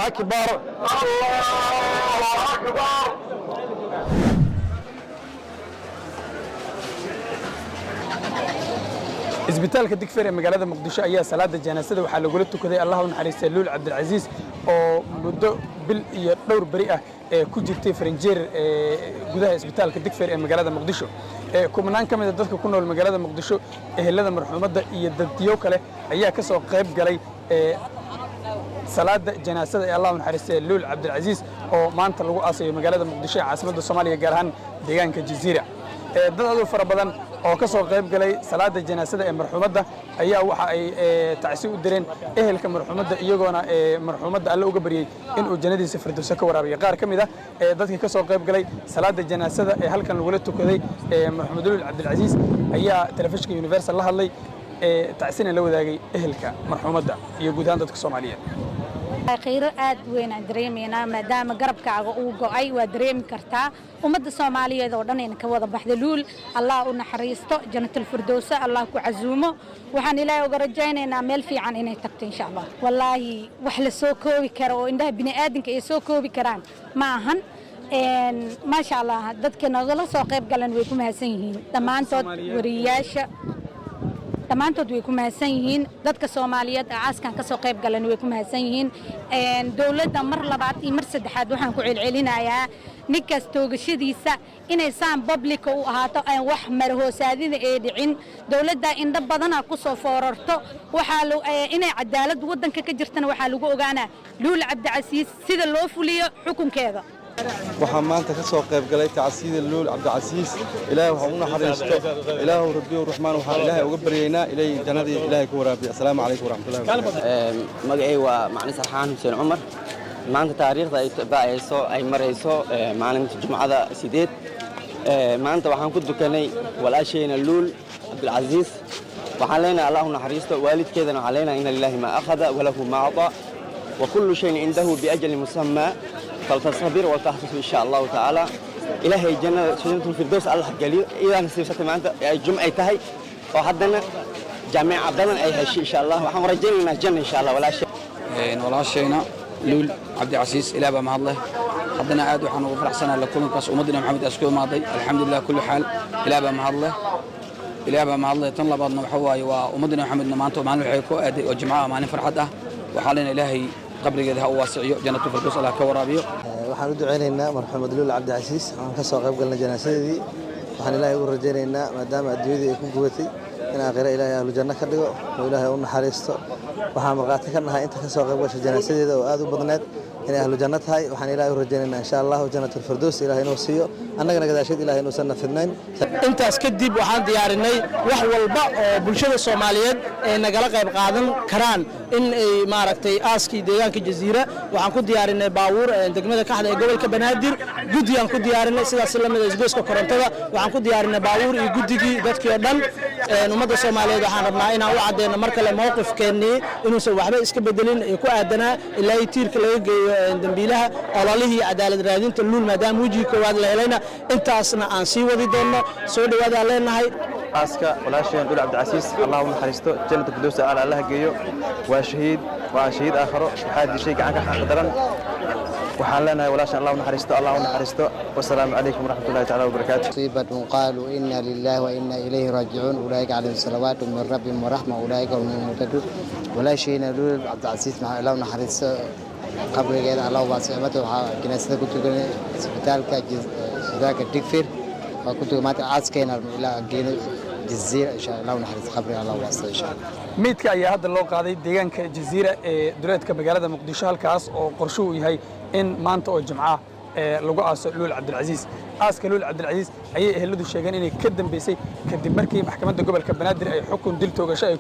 أكبر، الله أكبر. Isbitaalka Digfer ee magaalada Muqdisho ayaa salaada janaasada waxaa lagula tukaday, Allah u naxariistay, Luul Cabdilcasiis oo muddo bil iyo dhowr beri ah ee ku jirtay farinjeer ee gudaha isbitaalka Digfer ee magaalada Muqdisho. Kumanaan ka mid a dadka ku nool magaalada Muqdisho, ehelada marxuumadda iyo dadyo kale ayaa ka soo qayb galay salaada janaasada ee Allah u naxariistay Luul Cabdilcasiis oo maanta lagu aasayo magaalada Muqdisho ee caasimadda Soomaaliya, gaar ahaan deegaanka Jaziira. Dad aad u fara badan oo ka soo qayb galay salaada janaasada ee marxuumadda ayaa waxa ay tacsi u direen ehelka marxuumadda, iyagoona marxuumadda Alle uga baryey inuu jannadiisa firdowso ka waraabiyo. Qaar ka mid ah dadkii ka soo qayb galay salaada janaasada ee halkan lagula tukaday marxuumad Luul Cabdilcasiis ayaa telefishinka Universal la hadlay, tacsina la wadaagay ehelka marxuumadda iyo guud ahaan dadka Soomaaliyeed. Khayro aad weyn aan dareemaynaa, maadaama garabkaaga uu go'ay, waa dareemi kartaa ummadda Soomaaliyeed oo dhan in ka wada baxda. Luul Allah u naxariisto, Jannatul Firdowsa Allah ku casuumo. Waxaan Ilaahay uga rajaynaynaa meel fiican inay tagto, insha Allah. Wallaahi, wax la soo koobi karo oo indhaha bini'aadinka ay soo koobi karaan ma ahan. Maasha Allah, dadka nagala soo qayb galan way ku mahadsan yihiin dhammaantood, wariyayaasha dhammaantood way ku mahadsan yihiin, dadka Soomaaliyeed ee aaskan ka soo qayb galan way ku mahadsan yihiin. Dowladda mar labaad iyo mar saddexaad waxaan ku celcelinayaa ninkaas toogashadiisa inay saan public-a u ahaato, aan wax marahoosaadida ee dhicin. Dowladda indho badana ku soo foorarto. Waxaa inay cadaalad waddanka ka jirtana waxaa lagu ogaanaa Luul Cabdicasiis sida loo fuliyo xukunkeeda. Waxaa maanta ka soo qayb galay tacsida Luul Cabdicasiis. Ilaahay waxaa u naxariisto, Ilaahu Rabbiyu Raxmaan, waxaan Ilaahay uga baryaynaa ilay jannadii Ilaahay ku waraabiyo. Assalaamu calaykum waraxmatullahi wabarakaatu. Magacay waa Macni Sarxaan Xuseen Cumar. Maanta taariikhda ay ba'ayso ay marayso maalinta Jumcada 8. Maanta waxaan ku dukanay walaashayna Luul Cabdilcasiis. Waxaan leenahay Allah u naxariisto, waalidkeedana waxaan leenahay إن لله ما أخذ وله ما أعطى وكل شيء عنده بأجل مسمى فلتصبر ولتحتسب إن شاء الله تعالى. Ilaahay jannada jannatul firdaws Allah geliyo. Iyadaa nasiibsatay maanta ay jumcay tahay oo haddana jaamica badan ay heshay. Insha Allah waxaan rajaynaynaa janna, insha Allah, walaashay. Walaashayna Luul Cabdicasiis, Ilaah baa mahad leh. Haddana aad waxaan ugu faraxsanahay la kulankaas ummadda Maxamed isku imaaday. Alxamdulilah, kulli xaal Ilaah baa mahad leh, Ilaah baa mahad leh. Tan labaadna waxa waaye waa ummadda Maxamedna maanta maalin waxay ku aaday oo Jimcaha, maalin farxad ah. Waxaa leena Ilaahay qabrigeeda ha u waasiciyo, jannatul firdaws Allah ka waraabiyo. Waxaan u ducaynaynaa marxuumad Luul Cabdicasiis. Waxaan ka soo qayb galnay janaasadeedii. Waxaan Ilaahay ugu rajaynaynaa, maadaama adduunyadii ay ku gubatay, in aakhira Ilaahay ahlu janno ka dhigo oo Ilaahay u naxariisto. Waxaan markhaati ka nahay inta ka soo qayb gashay janaasadeeda oo aad u badneed inay ahlu janno tahay. Waxaan Ilaahay u rajaynaynaa, insha Allahu, Jannatulfirdows Ilaahay inuu siiyo, annagana gadaasheed Ilaahay inuusan na fidnayn. Intaas kadib waxaan diyaarinay wax walba oo bulshada Soomaaliyeed ay nagala qayb qaadan karaan in ay maaragtay aaskii deegaanka Jaziira. Waxaan ku diyaarinay baabuur degmada Kaxda ee gobolka Banaadir, guddigaan ku diyaarinay. Sidaas la mid ah isgoyska Korontada waxaan ku diyaarinay baabuur iyo guddigii, dadkii oo dhan. Ummadda Soomaaliyeed waxaan rabnaa inaan u cadeyno mar kale mowqifkeennii inuusan waxba iska bedelin ee ku aadanaa ilaa tiirka laga geeyo dambiilaha, ololihii cadaalad raadinta Luul, maadaama wejigii koowaad la helayna intaasna aan sii wadi doonno. Soo dhowaadaan leenahay. Aaska walaasheen Luul Cabdicasiis, Allah u naxariisto, jannata firdowsa aala Allah geeyo. Waa shahiid, waa shahiid aakharo. Waxaa dishay gacan ka xaq daran. Waxaan leenahay walaashan Allah u naxariisto, Allah u naxariisto. Wasalaamu calaykum waraxmatullahi tacaala wabarakaatu. مصيبة قالوا إنا لله وإنا إليه راجعون أولئك عليهم صلوات من ربهم ورحمة أولئك هم المهتدون. Walaashayna Luul Cabdicasiis, maxaa Allah u naxariisto, qabrigeeda Allah waasicmada. Waxaa janaasada ku tukanay isbitaalka Digfir waa ku tukan maanta aaskeena ilaa geeno Jaziira. Insha Allah u naxariisto, qabriga Allah waasico, insha Allah. Meydka ayaa hadda loo qaaday deegaanka Jaziira ee duleedka magaalada Muqdisho, halkaas oo qorshuhu yahay in maanta oo Jimcaha lagu aaso Luul Cabdilcasiis. Aaska Luul Cabdilcasiis ayay eheladu sheegeen inay ka dambeysay kadib markii maxkamadda gobolka Banaadir ay xukun dil toogasho ay